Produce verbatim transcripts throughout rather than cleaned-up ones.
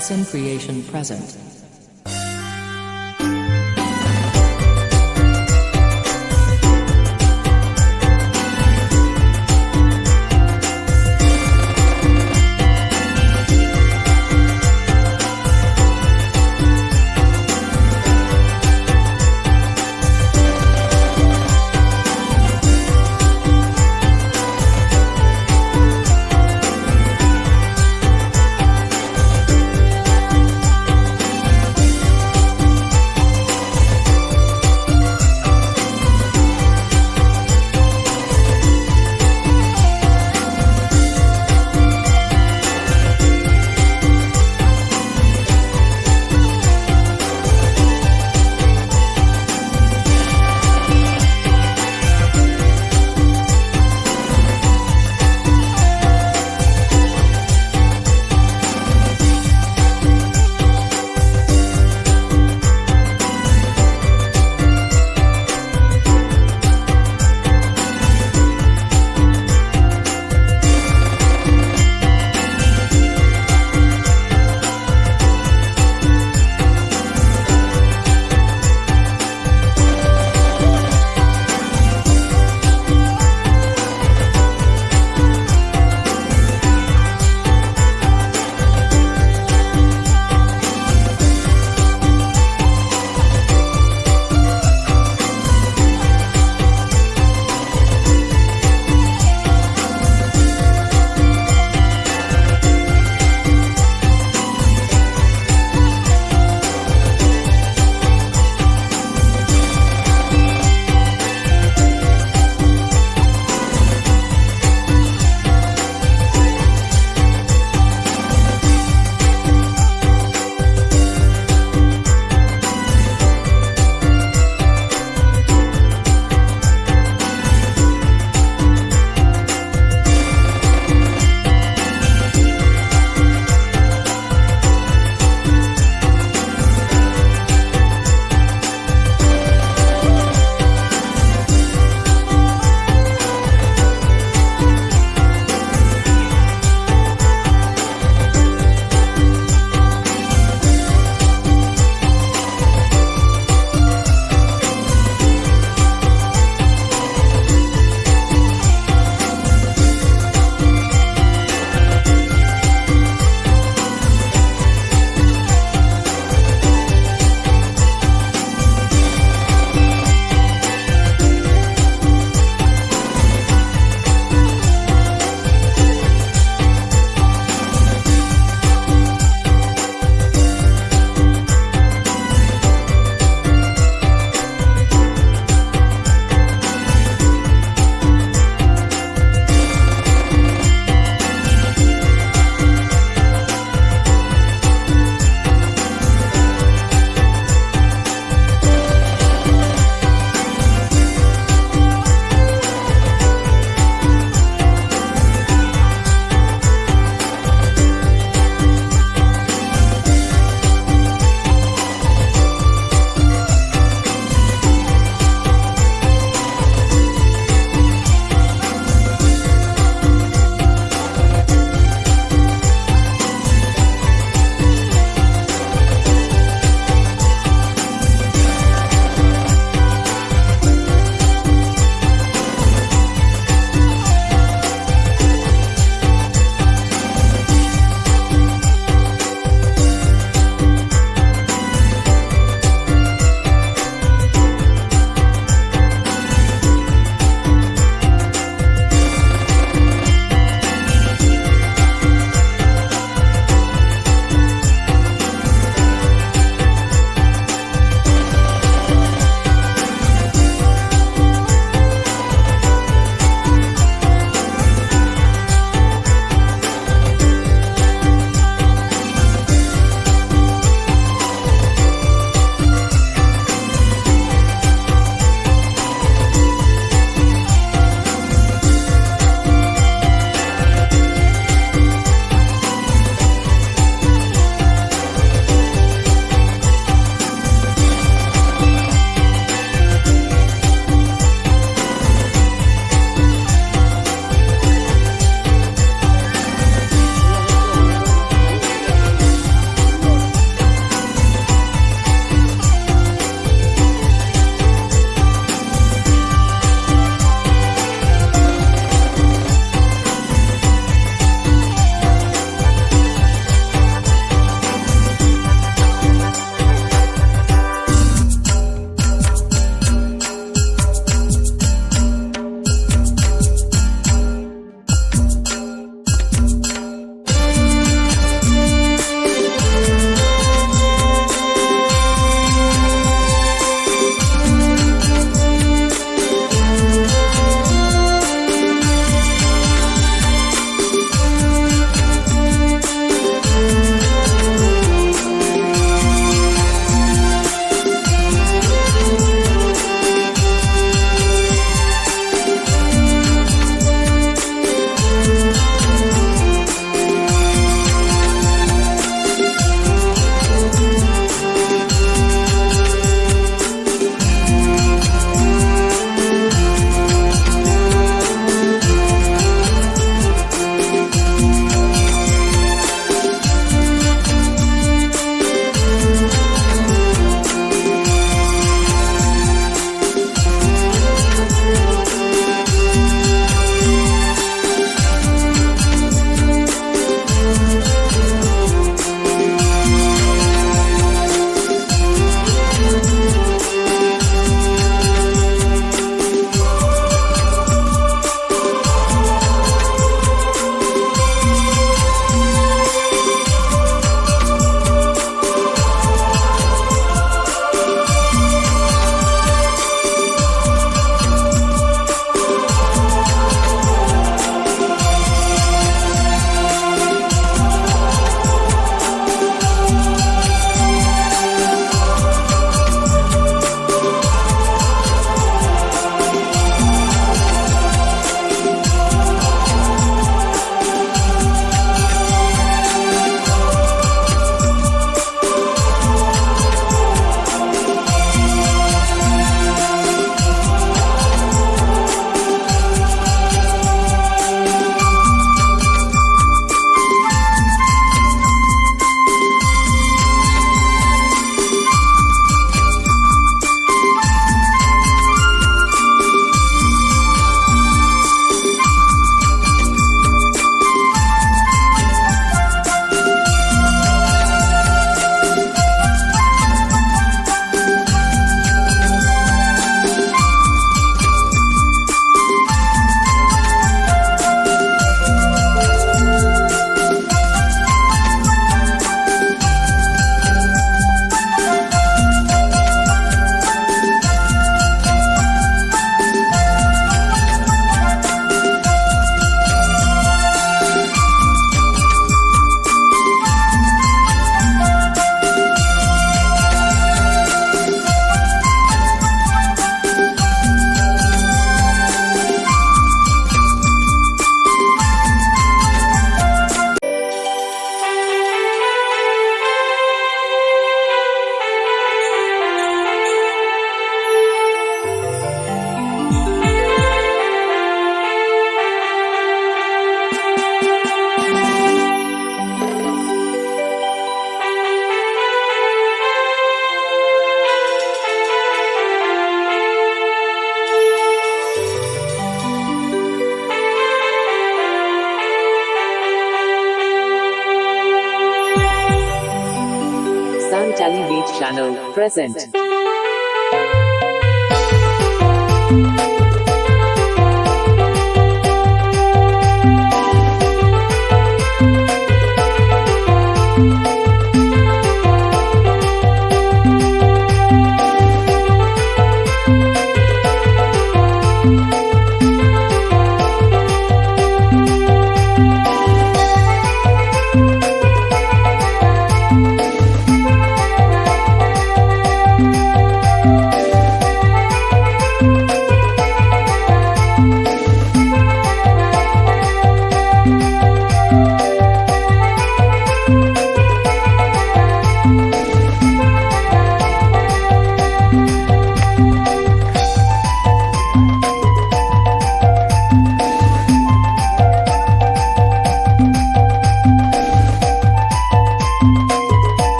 Sin Creation present. Beat Channel present.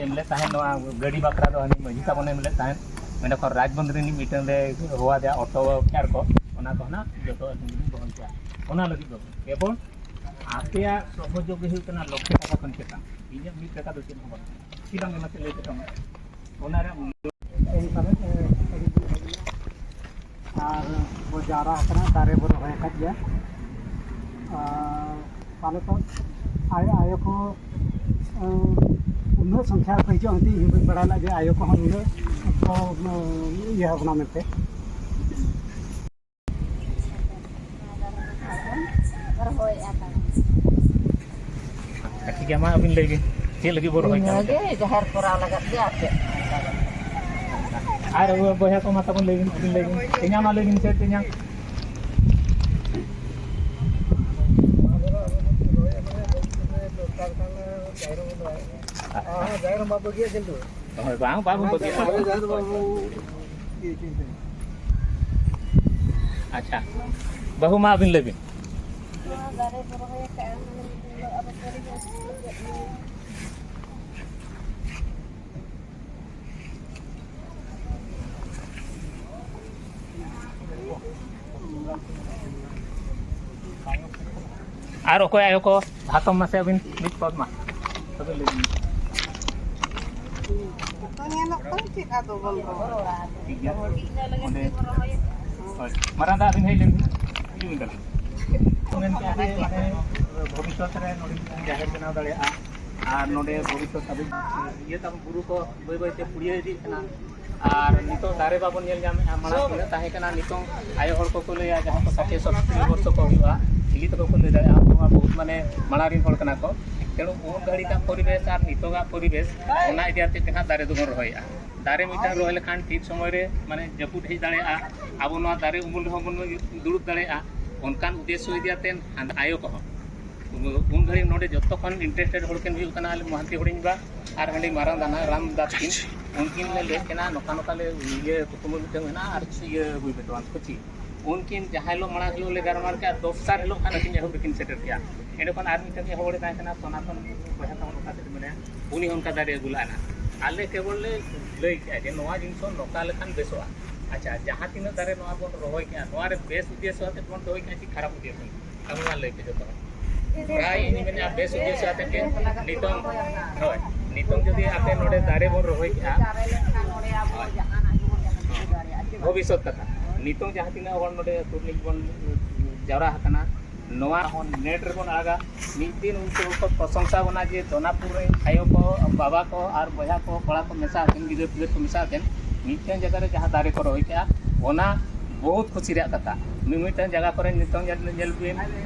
ᱮᱢ ᱞᱮᱫ ᱛᱟᱦᱮᱸᱫ, ᱱᱚᱣᱟ ᱜᱟᱹᱰᱤ ᱵᱟᱠᱷᱨᱟ ᱫᱚ ᱦᱟᱹᱱᱤ ᱢᱟᱹᱡᱷᱤ ᱛᱟᱵᱚᱱ ᱮᱢ ᱞᱮᱫ ᱛᱟᱦᱮᱸᱫ, ᱚᱸᱰᱮ ᱠᱷᱚᱱ ᱨᱟᱡᱽᱵᱚᱱᱫᱽ ᱨᱤᱱᱤᱡ ᱢᱤᱫᱴᱟᱝ ᱞᱮ ᱦᱚᱦᱚᱣᱟᱫᱮᱭᱟ, ᱚᱴᱳ ᱯᱷᱮᱭᱟᱨ ᱠᱚ, ᱚᱱᱟ ᱠᱚ ᱦᱟᱸᱜ ᱡᱚᱛᱚ ᱟᱹᱞᱤᱧ ᱜᱮᱞᱤᱧ ᱵᱚᱦᱚᱱ ᱠᱮᱭᱟ᱾ ᱚᱱᱟ ᱞᱟᱹᱜᱤᱫ ᱫᱚ ᱠᱮᱵᱚᱞ ᱟᱯᱮᱭᱟᱜ ᱥᱚᱦᱚᱡᱳᱜᱽ ᱜᱮ ᱦᱩᱭᱩᱜ ᱠᱟᱱᱟ ᱞᱚᱠᱷᱮ ᱴᱟᱠᱟ ᱠᱷᱚᱱ ᱪᱮᱛᱟᱱ, ᱤᱧᱟᱹᱜ ᱢᱤᱫ ᱴᱟᱠᱟ ᱫᱚ ᱪᱮᱫ ᱦᱚᱸ ᱵᱟᱹᱱᱩᱜᱼᱟ᱾ ᱪᱮᱫᱟᱜ ᱮᱢ ᱞᱟᱹᱭ ᱛᱟᱵᱚᱱᱟ? ᱚᱱᱟ ᱨᱮᱭᱟᱜ ᱢᱩᱞᱞᱚ ᱮᱱᱠᱷᱟᱱ, ᱮ, ᱟᱹᱰᱤ ᱫᱩᱠ ᱵᱩᱡᱷᱟᱹᱜᱼᱟ᱾ ᱟᱨ ᱵᱚ ᱡᱟᱣᱨᱟ ᱟᱠᱟᱱᱟ, ᱫᱟᱨᱮ ᱵᱚ ᱨᱚᱦᱚᱭ ᱟᱠᱟᱫ ᱜᱮᱭᱟ᱾ ᱟᱨ ᱯᱟᱞᱮ ᱠᱚ ᱟᱭᱳ, ᱟᱭᱳ ᱠᱚ, ᱮ, ᱩᱱᱟᱹᱜ ᱥᱚᱝᱠᱷᱟ ᱠᱚ ᱦᱤᱡᱩᱜᱼᱟ ᱢᱮᱱᱛᱮ ᱤᱧ ᱦᱚᱸ ᱵᱟᱹᱧ ᱵᱟᱲᱟᱭ ᱞᱮᱫ ᱡᱮ ᱟᱭᱳ ᱠᱚᱦᱚᱸ ᱱᱩᱱᱟᱹᱜ ᱠᱚ, ᱮ, ᱤᱭᱟᱹ ᱟᱠᱟᱱᱟ ᱢᱮᱱᱛᱮ᱾ ᱨᱚᱦᱚᱭᱮᱫᱼᱟ ᱛᱟᱵᱚᱱ᱾ ᱟᱪᱪᱷᱟ, ᱴᱷᱤᱠ ᱜᱮᱭᱟ, ᱢᱟ ᱟᱹᱵᱤᱱ ᱞᱟᱹᱭ ᱵᱤᱱ, ᱪᱮᱫ ᱞᱟᱹᱜᱤᱫ ᱵᱚ ᱨᱚᱦᱚᱭ ᱠᱟᱱᱟ? ᱤᱱᱟᱹᱜᱮ ᱡᱟᱦᱮᱨ ᱠᱚᱨᱟᱣ ᱞᱟᱜᱟᱫ ᱜᱮ ᱟᱨ ᱪᱮᱫ? ᱟᱨ ᱵᱚᱭᱦᱟ ᱠᱚ, ᱢᱟ ᱛᱟᱵᱚᱱ ᱞᱟᱹᱭ ᱵᱤᱱ, ᱟᱹᱵᱤᱱ ᱞᱟᱹᱭ ᱵᱤᱱ᱾ ᱛᱮᱧᱟᱝ ᱢᱟ ᱞᱟᱹᱭ ᱵᱤᱱ, ᱪᱮᱫ ᱛᱮᱧᱟᱝ? ᱦᱳᱭ, ᱵᱟᱝ, ᱵᱟᱵᱚᱱ ᱵᱟᱹᱜᱤᱭᱟᱜᱼᱟ᱾ ᱟᱪᱪᱷᱟ, ᱵᱟᱹᱦᱩ ᱢᱟ ᱟᱹᱵᱤᱱ ᱞᱟᱹᱭ ᱵᱤᱱ᱾ ᱱᱚᱣᱟ ᱫᱟᱨᱮ ᱠᱚ ᱨᱚᱦᱚᱭ ᱟᱠᱟᱫᱼᱟ, ᱢᱟᱱᱮ ᱢᱤᱫ ᱫᱤᱱ ᱦᱤᱞᱳᱜ ᱟᱵᱚ ᱯᱚᱨᱤᱵᱮᱥ ᱞᱟᱹᱜᱤᱫ ᱱᱚᱣᱟ ᱟᱨ ᱚᱠᱚᱭ ᱟᱭᱳ ᱠᱚ, ᱦᱟᱛᱚᱢ ᱢᱟᱥᱮ ᱟᱹᱵᱤᱱ ᱢᱤᱫ ᱯᱚᱫ ᱢᱟ᱾ ᱟᱹᱵᱤᱱ ᱞᱟᱹᱭ ᱵᱤᱱ᱾ ᱛᱚ ᱧᱮᱞᱚᱜ ᱠᱟᱱᱟ ᱪᱮᱫ ᱟᱫᱚ ᱵᱚᱱ ᱨᱚᱲᱟ᱾ ᱴᱷᱤᱠ ᱜᱮᱭᱟ᱾ ᱚᱸᱰᱮ, ᱦᱳᱭ, ᱢᱟᱨᱟᱝ ᱫᱟ ᱟᱹᱵᱤᱱ ᱦᱮᱡ ᱞᱮᱱ ᱵᱤᱱ᱾ ᱦᱤᱡᱩᱜ ᱵᱤᱱ ᱛᱟᱦᱞᱮ᱾ ᱢᱮᱱ ᱠᱮᱫᱼᱟ ᱡᱮ, ᱢᱟᱱᱮ, ᱵᱷᱚᱵᱤᱥᱥᱚᱛ ᱨᱮ ᱱᱚᱰᱮ ᱡᱟᱦᱮᱨ ᱵᱮᱱᱟᱣ ᱫᱟᱲᱮᱭᱟᱜᱼᱟ᱾ ᱟᱨ ᱱᱚᱰᱮ ᱵᱷᱚᱵᱤᱥᱥᱚᱛ ᱟᱵᱚ ᱤᱭᱟᱹ ᱛᱟᱵᱚᱱ ᱵᱩᱨᱩ ᱠᱚ ᱵᱟᱹᱭ ᱵᱟᱹᱭ ᱛᱮ ᱯᱩᱲᱤᱭᱟᱹ ᱤᱫᱤᱜ ᱠᱟᱱᱟ᱾ ᱟᱨ ᱱᱤᱛᱚᱜ ᱫᱟᱨᱮ ᱵᱟᱵᱚᱱ ᱧᱮᱞ ᱧᱟᱢᱮᱫᱼᱟ, ᱢᱟᱲᱟᱝ ᱛᱤᱱᱟᱹᱜ ᱛᱟᱦᱮᱸ ᱠᱟᱱᱟ, ᱱᱤᱛᱚᱝ ᱟᱭᱳ ᱦᱚᱲ ᱠᱚᱠᱚ ᱞᱟᱹᱭᱟ, ᱡᱟᱦᱟᱸᱭ ᱠᱚ ᱥᱟᱛᱮᱭᱥ ᱟᱴᱷᱮᱨᱚ ᱵᱚᱨᱥᱚ ᱠᱚ ᱦᱩᱭᱩᱜᱼᱟ, ᱦᱤᱞᱤ ᱛᱟᱠᱚ ᱠᱚ ᱞᱟᱹᱭ ᱫᱟᱲᱮᱭᱟᱜᱼᱟ, ᱩᱱᱠᱩ ᱢᱟ ᱵᱚᱦᱩᱛ ᱢᱟᱱᱮ ᱢᱟᱲᱟᱝ ᱨᱮᱱ ᱦᱚᱲ ᱠᱟᱱᱟ ᱠᱚ᱾ ᱛᱮᱬᱩ ᱩᱱ ᱜᱷᱟᱹᱲᱤᱠᱟᱜ ᱯᱚᱨᱤᱵᱮᱥ ᱟᱨ ᱱᱤᱛᱚᱜᱟᱜ ᱯᱚᱨᱤᱵᱮᱥ, ᱚᱱᱟ ᱤᱫᱤ ᱠᱟᱛᱮ ᱜᱮ ᱦᱟᱸᱜ ᱫᱟᱨᱮ ᱫᱚᱵᱚᱱ ᱨᱚᱦᱚᱭᱮᱫᱼᱟ᱾ ᱫᱟᱨᱮ ᱢᱤᱫᱴᱟᱝ ᱨᱚᱦᱚᱭ ᱞᱮᱠᱷᱟᱱ ᱴᱷᱤᱠ ᱥᱚᱢᱚᱭ ᱨᱮ ᱢᱟᱱᱮ ᱡᱟᱹᱯᱩᱫ ᱦᱮᱡ ᱫᱟᱲᱮᱭᱟᱜᱼᱟ, ᱟᱵᱚ ᱱᱚᱣᱟ ᱫᱟᱨᱮ ᱩᱢᱩᱞ ᱨᱮᱦᱚᱸ ᱵᱚᱱ ᱫᱩᱲᱩᱵ ᱫᱟᱲᱮᱭᱟᱜᱼᱟ᱾ ᱚᱱᱠᱟᱱ ᱩᱫᱽᱫᱮᱥᱥᱚ ᱤᱫᱤ ᱠᱟᱛᱮ ᱦᱟᱸᱰᱮ ᱟᱭᱳ ᱠᱚᱦᱚᱸ ᱩᱱ ᱜᱷᱟᱹᱲᱤᱡ ᱱᱚᱰᱮ ᱡᱚᱛᱚ ᱠᱷᱚᱱ ᱤᱱᱴᱟᱨᱮᱥᱴᱮᱰ ᱦᱚᱲ ᱠᱤᱱ ᱦᱩᱭᱩᱜ ᱠᱟᱱᱟ ᱟᱞᱮ ᱢᱚᱦᱟᱱᱛᱤ ᱦᱩᱰᱤᱧ ᱵᱟ ᱟᱨ ᱦᱟᱸᱰᱮ ᱢᱟᱨᱟᱝ ᱫᱟᱱᱟ ᱨᱟᱢ ᱫᱟ ᱛᱟᱹᱠᱤᱱ᱾ ᱩᱱᱠᱤᱱ ᱞᱮ ᱞᱟᱹᱭᱮᱫ ᱠᱤᱱᱟ ᱱᱚᱝᱠᱟ ᱱᱚᱝᱠᱟ ᱞᱮ ᱤᱭᱟᱹ ᱠᱩᱠᱢᱩ ᱢᱤᱫᱴᱟᱝ ᱢᱮᱱᱟᱜᱼᱟ ᱟᱨ ᱤᱭᱟᱹ ᱟᱹᱜᱩᱭ ᱯᱮ ᱛᱚᱣᱟ ᱠᱷᱚᱪᱤ᱾ ᱩᱱᱠᱤᱱ ᱡᱟᱦᱟᱸ ᱦᱤᱞᱳᱜ ᱢᱟᱲᱟᱝ ᱦᱤᱞᱳᱜ ᱞᱮ ᱜᱟᱨᱢᱟᱨ ᱠᱮᱜᱼᱟ, ᱫᱚᱥᱟᱨ ᱦᱤᱞᱳᱜ ᱠᱷᱟᱱ ᱟᱹᱠᱤᱱ ᱮᱦᱚᱵ ᱨᱮᱠᱤᱱ ᱥᱮᱴᱮᱨ ᱠᱮᱜᱼᱟ᱾ ᱮᱸᱰᱮᱠᱷᱟᱱ ᱟᱨ ᱢᱤᱫᱴᱟᱝ ᱮᱦᱚᱵ ᱦᱚᱲᱮ ᱛᱟᱦᱮᱸ ᱠᱟᱱᱟ, ᱥᱚᱱᱟᱛᱚᱱ ᱵᱚᱭᱦᱟ ᱛᱟᱵᱚᱱ ᱚᱠᱟ ᱥᱮᱫ ᱢᱮᱱᱟᱭᱟ, ᱩᱱᱤ ᱦᱚᱸ ᱚᱱᱠᱟ ᱫᱟᱨᱮ ᱟᱹᱜᱩ ᱞᱟᱜᱼᱟ᱾ ᱟᱞᱮ ᱠᱮᱵᱚᱞ ᱞᱮ ᱞᱟᱹᱭ ᱠᱮᱜᱼᱟ ᱡᱮ ᱱᱚᱣᱟ ᱡᱤᱱᱤᱥ ᱦᱚᱸ ᱱᱚᱝᱠᱟ ᱞᱮᱠᱷᱟᱱ ᱵᱮᱥᱚᱜᱼᱟ᱾ ᱟᱪᱪᱷᱟ, ᱡᱟᱦᱟᱸ ᱛᱤᱱᱟᱹᱜ ᱫᱟᱨᱮ ᱱᱚᱣᱟ ᱵᱚᱱ ᱨᱚᱦᱚᱭ ᱠᱮᱜᱼᱟ, ᱱᱚᱣᱟ ᱨᱮ ᱵᱮᱥ ᱩᱫᱽᱫᱮᱥᱥᱚ ᱟᱛᱮᱫ ᱵᱚᱱ ᱨᱚᱦᱚᱭ ᱠᱮᱜᱼᱟ ᱪᱮ ᱠᱷᱟᱨᱟᱯ ᱩᱫᱽᱫᱮᱥᱥᱚ? ᱟᱵᱚ ᱢᱟ ᱞᱟᱹᱭ ᱯᱮ ᱡᱚᱛᱚ ᱦᱚᱲ᱾ ᱯᱨᱟᱭ ᱤᱧ ᱢᱮᱱᱮᱫᱼᱟ ᱵᱮᱥ ᱩᱫᱽᱫᱮᱥᱥᱚ ᱟᱛᱮᱫ ᱜᱮ ᱱᱤᱛᱚᱝ, ᱦᱳᱭ, ᱱᱤᱛᱚᱝ ᱡᱩᱫᱤ ᱟᱯᱮ ᱱᱚᱰᱮ ᱫᱟᱨᱮ ᱵᱚᱱ ᱨᱚᱦᱚᱭ ᱠᱮᱜᱼᱟ, ᱵᱷᱚᱵᱤᱥᱥᱚᱛ ᱠᱟᱛᱷᱟ, ᱱᱤᱛᱚᱝ ᱡᱟᱦᱟᱸ ᱛᱤᱱᱟᱹᱜ ᱦᱚᱲ ᱱᱚᱰᱮ ᱟᱹᱛᱩ ᱨᱤᱱᱤᱡ ᱵᱚᱱ ᱡᱟᱣᱨᱟ ᱟᱠᱟᱱᱟ, ᱱᱚᱣᱟ ᱦᱚᱸ ᱱᱮᱴ ᱨᱮᱵᱚᱱ ᱟᱲᱟᱜᱟ᱾ ᱢᱤᱫ ᱫᱤᱱ ᱩᱱᱠᱩ ᱠᱚ ᱯᱨᱚᱥᱚᱝᱥᱟ ᱵᱚᱱᱟ ᱡᱮ ᱫᱚᱱᱟᱯᱩᱨ ᱨᱮᱱ ᱟᱭᱳ ᱠᱚ, ᱵᱟᱵᱟ ᱠᱚ, ᱟᱨ ᱵᱚᱭᱦᱟ ᱠᱚ, ᱠᱚᱲᱟ ᱠᱚ ᱢᱮᱥᱟ ᱟᱛᱮᱱ, ᱜᱤᱫᱟᱹᱨ ᱯᱤᱫᱟᱹᱨ ᱠᱚ ᱢᱮᱥᱟ ᱟᱛᱮᱱ ᱢᱤᱫᱴᱮᱱ ᱡᱟᱭᱜᱟ ᱨᱮ ᱡᱟᱦᱟᱸ ᱫᱟᱨᱮ ᱠᱚ ᱨᱚᱦᱚᱭ ᱠᱮᱜᱼᱟ, ᱚᱱᱟ ᱵᱚᱦᱩᱛ ᱠᱷᱩᱥᱤ ᱨᱮᱭᱟᱜ ᱠᱟᱛᱷᱟ᱾ ᱢᱤᱢᱤᱫᱴᱟᱝ ᱡᱟᱭᱜᱟ ᱠᱚᱨᱮ ᱱᱤᱛᱚᱝ ᱧᱮᱞ, ᱧᱮᱞ ᱵᱤᱱ,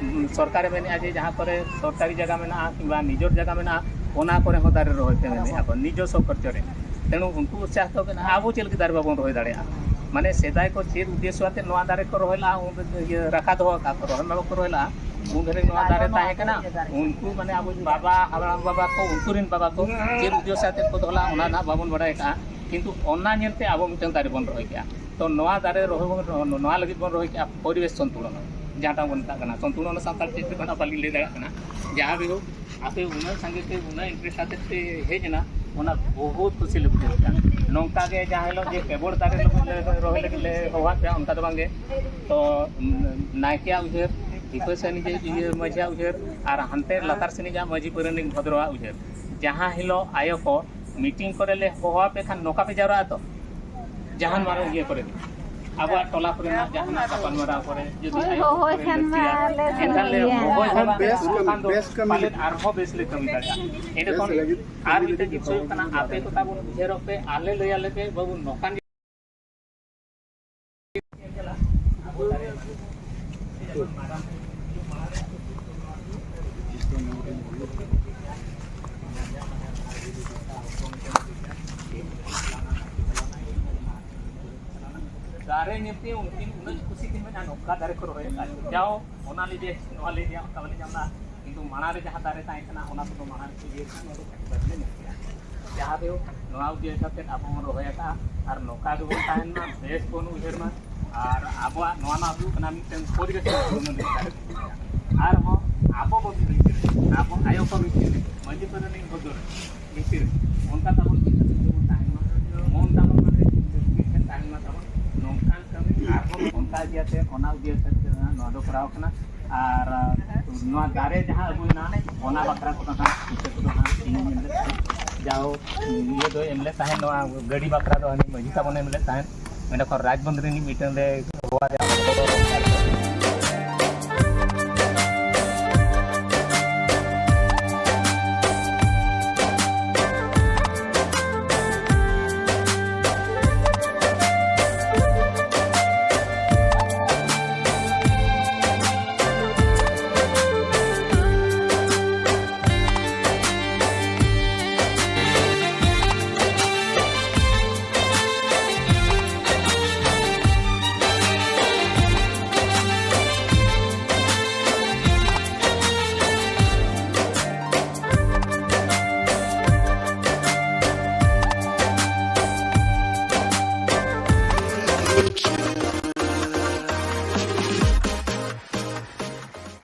ᱥᱚᱨᱠᱟᱨᱮ ᱢᱮᱱᱮᱫᱼᱟ ᱡᱮ ᱡᱟᱦᱟᱸ ᱠᱚᱨᱮ ᱥᱚᱨᱠᱟᱨᱤ ᱡᱟᱭᱜᱟ ᱢᱮᱱᱟᱜᱼᱟ ᱠᱤᱝᱵᱟ ᱱᱤᱡᱚᱨ ᱡᱟᱭᱜᱟ ᱢᱮᱱᱟᱜᱼᱟ, ᱚᱱᱟ ᱠᱚᱨᱮ ᱦᱚᱸ ᱫᱟᱨᱮ ᱨᱚᱦᱚᱭ ᱯᱮ ᱢᱮᱱᱮᱫᱼᱟ ᱠᱚ ᱱᱤᱡᱚᱥᱥᱚ ᱠᱷᱚᱨᱪᱚ ᱨᱮ᱾ ᱛᱮᱱᱩ ᱩᱱᱠᱩ ᱩᱛᱥᱟᱦᱤᱛ ᱠᱟᱱᱟ, ᱟᱵᱚ ᱪᱮᱫ ᱞᱟᱹᱜᱤᱫ ᱫᱟᱨᱮ ᱵᱟᱵᱚᱱ ᱨᱚᱦᱚᱭ ᱫᱟᱲᱮᱭᱟᱜᱼᱟ? ᱢᱟᱱᱮ ᱥᱮᱫᱟᱭ ᱠᱚ ᱪᱮᱫ ᱩᱫᱽᱫᱮᱥᱥᱚ ᱟᱛᱮ ᱱᱚᱣᱟ ᱫᱟᱨᱮ ᱠᱚ ᱨᱚᱦᱚᱭ ᱞᱟᱜᱼᱟ, ᱩᱱ ᱤᱭᱟᱹ ᱨᱟᱠᱷᱟ ᱫᱚᱦᱚ ᱟᱠᱟᱫ ᱠᱚ, ᱨᱚᱦᱚᱭ ᱢᱟ ᱵᱟᱠᱚ ᱨᱚᱦᱚᱭ ᱞᱟᱜᱼᱟ᱾ ᱩᱱ ᱜᱷᱟᱹᱲᱤᱡ ᱱᱚᱣᱟ ᱫᱟᱨᱮ ᱛᱟᱦᱮᱸ ᱠᱟᱱᱟ, ᱩᱱᱠᱩ ᱢᱟᱱᱮ ᱟᱵᱚ ᱵᱟᱵᱟ, ᱦᱟᱲᱟᱢ ᱵᱟᱵᱟ ᱠᱚ, ᱩᱱᱠᱩ ᱨᱮᱱ ᱵᱟᱵᱟ ᱠᱚ ᱪᱮᱫ ᱩᱫᱽᱫᱮᱥᱥᱚ ᱟᱛᱮ ᱠᱚ ᱫᱚᱦᱚ ᱞᱟᱜᱼᱟ, ᱚᱱᱟ ᱱᱟᱦᱟᱜ ᱵᱟᱵᱚᱱ ᱵᱟᱲᱟᱭ ᱟᱠᱟᱫᱼᱟ᱾ ᱠᱤᱱᱛᱩ ᱚᱱᱟ ᱧᱮᱞᱛᱮ ᱟᱵᱚ ᱢᱤᱫᱴᱟᱝ ᱫᱟᱨᱮ ᱵᱚᱱ ᱨᱚᱦᱚᱭ ᱠᱮᱜᱼᱟ᱾ ᱛᱚ ᱱᱚᱣᱟ ᱫᱟᱨᱮ ᱨᱚᱦᱚᱭ ᱵᱚᱱ, ᱱᱚᱣᱟ ᱞᱟᱹᱜᱤᱫ ᱵᱚᱱ ᱨᱚᱦᱚᱭ ᱠᱮᱜᱼᱟ ᱯᱚᱨᱤᱵᱮᱥ ᱥᱚᱱᱛᱩᱞᱚᱱ, ᱡᱟᱦᱟᱸᱴᱟᱜ ᱵᱚᱱ ᱢᱮᱛᱟᱜ ᱠᱟᱱᱟ ᱥᱚᱱᱛᱩᱞᱚᱱ, ᱥᱟᱱᱛᱟᱲ ᱪᱮᱫ ᱛᱮ ᱢᱮᱱᱟᱜᱼᱟ ᱵᱟᱹᱞᱤᱧ ᱞᱟᱹᱭ ᱫᱟᱲᱮᱭᱟᱜ ᱠᱟᱱᱟ᱾ ᱡᱟᱦᱟᱸ ᱵᱤᱦᱩ ᱟᱯᱮ ᱩᱱᱟᱹᱜ ᱥᱟᱸᱜᱮ ᱯᱮ, ᱩᱱᱟᱹᱜ ᱤᱱᱴᱟᱨᱮᱥᱴ ᱟᱛᱮᱫ ᱯᱮ ᱦᱮᱡ ᱮᱱᱟ, ᱚᱱᱟ ᱵᱚᱦᱩᱛ ᱠᱩᱥᱤ ᱞᱮ ᱵᱩᱡᱷᱟᱹᱣ ᱠᱮᱫᱟ᱾ ᱱᱚᱝᱠᱟ ᱜᱮ ᱡᱟᱦᱟᱸ ᱦᱤᱞᱳᱜ ᱡᱮ ᱠᱮᱵᱚᱞ ᱫᱟᱨᱮ ᱞᱮ ᱨᱚᱦᱚᱭ ᱞᱟᱹᱜᱤᱫ ᱞᱮ ᱦᱚᱦᱚᱣᱟᱫ ᱯᱮᱭᱟ, ᱚᱱᱠᱟ ᱫᱚ ᱵᱟᱝᱜᱮ᱾ ᱛᱚ ᱱᱟᱭᱠᱮᱭᱟᱜ ᱩᱭᱦᱟᱹᱨ, ᱵᱤᱯᱟᱹᱥ ᱥᱮᱱᱤᱡ ᱤᱭᱟᱹ ᱢᱟᱹᱡᱷᱤᱭᱟᱜ ᱩᱭᱦᱟᱹᱨ, ᱟᱨ ᱦᱟᱱᱛᱮ ᱞᱟᱛᱟᱨ ᱥᱮᱱᱤᱡᱟᱜ ᱢᱟᱹᱡᱷᱤ ᱯᱟᱨᱟᱱᱤᱠ ᱵᱷᱚᱫᱨᱚᱣᱟᱜ ᱩᱭᱦᱟᱹᱨ᱾ ᱡᱟᱦᱟᱸ ᱦᱤᱞᱳᱜ ᱟᱭᱳ ᱠᱚ ᱢᱤᱴᱤᱝ ᱠᱚᱨᱮ ᱞᱮ ᱦᱚᱦᱚᱣᱟᱯᱮ ᱠᱷᱟᱱ ᱱᱚᱝᱠᱟ ᱯᱮ ᱡᱟᱣᱨᱟᱜᱼᱟ ᱛᱚ? ᱡᱟᱦᱟᱱ ᱢᱟᱨᱟᱝ ᱤᱭᱟᱹ ᱠᱚᱨᱮ, ᱟᱵᱚᱣᱟᱜ ᱴᱚᱞᱟ ᱠᱚᱨᱮᱱᱟᱜ ᱡᱟᱦᱟᱱᱟᱜ ᱜᱟᱯᱟᱞᱢᱟᱨᱟᱣ ᱠᱚᱨᱮ ᱡᱩᱫᱤ ᱦᱳᱭ, ᱟᱭᱳ ᱦᱚᱦᱚᱭ ᱠᱚᱨᱮ ᱠᱷᱟᱱ ᱢᱟ ᱞᱟᱹᱠᱛᱤᱭᱟ, ᱟᱞᱮ ᱮᱱᱠᱷᱟᱱ ᱞᱮ ᱥᱮᱱᱚᱜ ᱜᱮᱭᱟ᱾ ᱦᱚᱦᱚᱭ ᱵᱮᱥ ᱠᱟᱱᱟ, ᱠᱟᱹᱢᱤ, ᱵᱟᱠᱷᱟᱱ ᱫᱚ ᱵᱮᱥ ᱠᱟᱹᱢᱤ᱾ ᱯᱟᱞᱮᱫ ᱟᱨᱦᱚᱸ ᱵᱮᱥ ᱞᱮ ᱠᱟᱹᱢᱤ ᱫᱟᱲᱮᱭᱟᱜᱼᱟ᱾ ᱮᱸᱰᱮᱠᱷᱟᱱ ᱵᱮᱥ ᱞᱟᱹᱜᱤᱫ ᱟᱨ ᱠᱟᱹᱢᱤ ᱢᱤᱫᱴᱮᱱ ᱞᱟᱹᱜᱤᱫ ᱡᱤᱱᱤᱥ ᱦᱩᱭᱩᱜ ᱠᱟᱱᱟ, ᱟᱯᱮ ᱠᱚ ᱛᱟᱵᱚᱱ ᱩᱭᱦᱟᱹᱨᱚᱜ ᱯᱮ, ᱟᱞᱮ ᱞᱟᱹᱭ ᱟᱞᱮ ᱯᱮ, ᱵᱟᱹᱵᱩ ᱱᱚᱝᱠᱟᱱ ᱫᱟᱨᱮ ᱧᱮᱞᱛᱮ ᱩᱱᱠᱤᱱ ᱩᱱᱟᱹᱜ ᱠᱩᱥᱤ ᱠᱤᱱ ᱢᱮᱱᱟ, ᱱᱚᱝᱠᱟ ᱫᱟᱨᱮ ᱠᱚ ᱨᱚᱦᱚᱭ ᱟᱠᱟᱫ᱾ ᱡᱟᱣ ᱚᱱᱟ ᱞᱟᱹᱭ ᱡᱮ ᱱᱚᱣᱟ ᱞᱟᱹᱭ ᱨᱮᱭᱟᱜ ᱚᱱᱠᱟ ᱵᱟᱹᱞᱤᱧ ᱧᱟᱢ ᱮᱫᱟ, ᱠᱤᱱᱛᱩ ᱢᱟᱲᱟᱝ ᱨᱮ ᱡᱟᱦᱟᱸ ᱫᱟᱨᱮ ᱛᱟᱦᱮᱸ ᱠᱟᱱᱟ, ᱚᱱᱟ ᱠᱚᱫᱚ ᱢᱟᱲᱟᱝ ᱨᱮ ᱤᱭᱟᱹ ᱠᱟᱱᱟ, ᱱᱚᱣᱟ ᱫᱚ ᱠᱟᱹᱴᱤᱡ ᱵᱟᱹᱞᱤᱧ ᱧᱟᱢ ᱠᱮᱫᱟ᱾ ᱡᱟᱦᱟᱸ ᱫᱚ ᱱᱚᱣᱟ ᱩᱭᱦᱟᱹᱨ ᱠᱟᱛᱮᱫ ᱟᱵᱚ ᱵᱚᱱ ᱨᱚᱦᱚᱭ ᱟᱠᱟᱫᱼᱟ, ᱟᱨ ᱱᱚᱝᱠᱟ ᱜᱮᱵᱚᱱ ᱛᱟᱦᱮᱱ ᱢᱟ, ᱵᱮᱥ ᱵᱚᱱ ᱩᱭᱦᱟᱹᱨ ᱢᱟ᱾ ᱟᱨ ᱟᱵᱚᱣᱟᱜ ᱱᱚᱣᱟ ᱢᱟ ᱦᱩᱭᱩᱜ ᱠᱟᱱᱟ ᱢᱤᱫᱴᱮᱱ ᱯᱚᱨᱤᱵᱮᱥ ᱨᱮᱱᱟᱜ ᱩᱱᱱᱚᱭᱚᱱ ᱨᱮ᱾ ᱟᱨᱦᱚᱸ ᱟᱵᱚ ᱵᱚ ᱵᱷᱤᱛᱤᱨ ᱨᱮ, ᱟᱵᱚ ᱟᱭᱳ ᱠᱚ ᱵᱷᱤᱛᱤᱨ ᱨᱮ, ᱢᱟᱹᱡᱷᱤ ᱯᱟᱨᱟᱱᱤᱠ ᱵᱚᱫᱚᱞ ᱵᱷᱤᱛᱤᱨ ᱨᱮ ᱚᱱᱠᱟ ᱛᱟᱵᱚᱱ ᱢᱤᱫᱴᱮᱱ ᱡᱮᱢᱚᱱ ᱛᱟᱦᱮᱱ ᱢᱟ, ᱢᱚᱱ ᱛᱟᱵᱚᱱ ᱢᱟᱱᱮ ᱢᱤᱫᱴᱮᱱ ᱛᱟᱦᱮᱱ ᱢᱟ ᱛᱟᱵᱚᱱ, ᱱᱚᱝᱠᱟᱱ ᱠᱟᱹᱢᱤ ᱟᱨᱦᱚᱸ ᱚᱱᱠᱟ ᱤᱭᱟᱹᱛᱮ ᱚᱱᱟ ᱩᱫᱽᱫᱮᱥᱥᱚ ᱛᱮ ᱱᱚᱣᱟ ᱫᱚ ᱠᱚᱨᱟᱣ ᱠᱟᱱᱟ᱾ ᱟᱨ ᱱᱚᱣᱟ ᱫᱟᱨᱮ ᱡᱟᱦᱟᱸ ᱟᱹᱜᱩᱭᱮᱱᱟ, ᱚᱱᱟ ᱵᱟᱠᱷᱨᱟ ᱠᱚᱫᱚ ᱦᱟᱸᱜ ᱯᱩᱭᱥᱟᱹ ᱠᱚᱫᱚ ᱦᱟᱸᱜ ᱤᱧᱤᱧ ᱮᱢ ᱞᱮᱫ ᱛᱟᱦᱮᱸᱫ᱾ ᱡᱟᱣ ᱤᱭᱟᱹ ᱫᱚᱭ ᱮᱢ ᱞᱮᱫ ᱛᱟᱦᱮᱸᱫ, ᱱᱚᱣᱟ ᱜᱟᱹᱰᱤ ᱵᱟᱠᱷᱨᱟ ᱫᱚ ᱦᱟᱹᱱᱤ ᱢᱟᱹᱡᱷᱤ ᱛᱟᱵᱚᱱᱮ ᱮᱢ ᱞᱮᱫ ᱛᱟᱦᱮᱸᱫ᱾ ᱚᱸᱰᱮ ᱠᱷᱚᱱ ᱨᱟᱡᱽᱵᱚᱱᱫᱷ ᱨᱤᱱᱤᱡ ᱢᱤᱫᱴᱮᱱ ᱞᱮ ᱦᱚᱦᱚᱣᱟᱫᱮᱭᱟ᱾